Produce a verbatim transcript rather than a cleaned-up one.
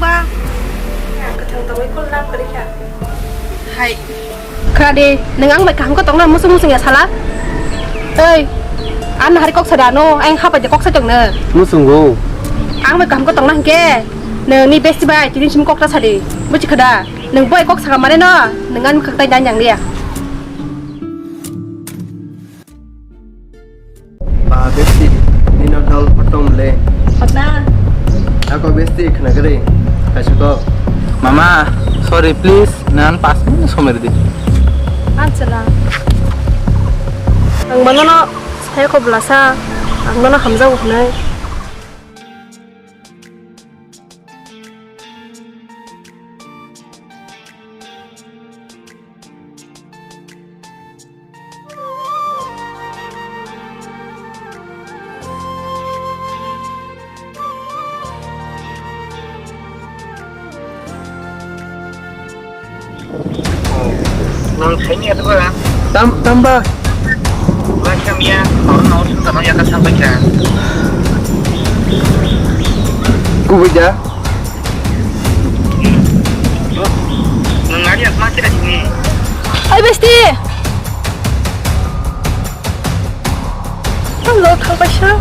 Ba, ang kwthang tongwi kol love kwrwi kha. Hai. Khna di, nwng ang bai kaham khe tongna musung musung ya sala? Ei, ang hari kok sada no, ang hapai de kok sa tong na. Musungo. Ang bai kaham khe tongna hingke, nwng ni besti bai tini sim kok ta sadi. Buchi khada, nwng bai kok saka mane no, nwng ang khak tai dan yang dia. Ba besti, nino dol photom le. Khotna. Ako besti khna gari. Kaisa kok. Mama, sorry please, nan pas minute somai ridi. Anchala. Ang mano no saya ko belasa, ang mano hamjao hnai. Nang saini atu ba? Tam, tamba. Ba siya miya, orang nau sun tanau ya kasang baca. Kubuja. Nang ngari asma kira sini. Ai besti. Hello, thang paisa.